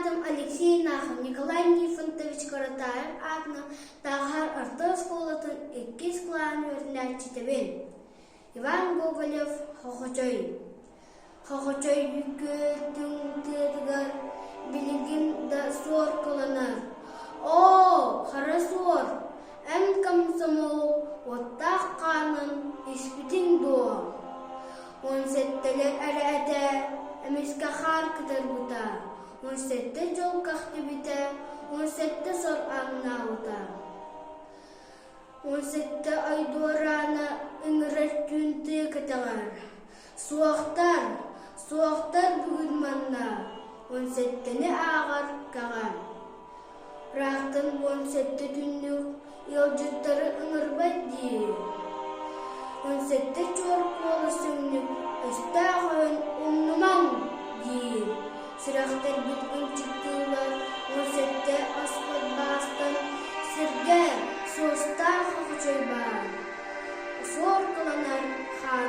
аатым Алексей Нахов Николай Нифонтович Каратаев аатынан Тааһар орто оскуолатын иккис кылааһын үөрэнээччитэбин. Иван Гоголев Хохочой Хохочой күөл түҥ тыатыгар билигин да суор кыланар. Оо, хара суор, эн комсомол уоттаах хаанын испитиҥ дуо? 17-лэр эрэ этэ, эмискэ хаар кытарбыта, 17 дьол кэхтибитэ, 17 сор ааҥнаабыта. 17 ай дуораана ыҥырар түүн тыа кэтэҕэр. Суохтар, суохтар бүгүн манна, 17-ни ааҕар кэҕэ. Ыраахтан 17 түннүк ыалдьыттары ыҥырбат дии. 17 чуор куолас сүҥнүк өстөөх өһүн умнумаҥ диир. Сүрэхтэрбит ынчыктыыллар 17 оспот баастан сиргэ суостаах хохочой баар. Суор кыланар хаан.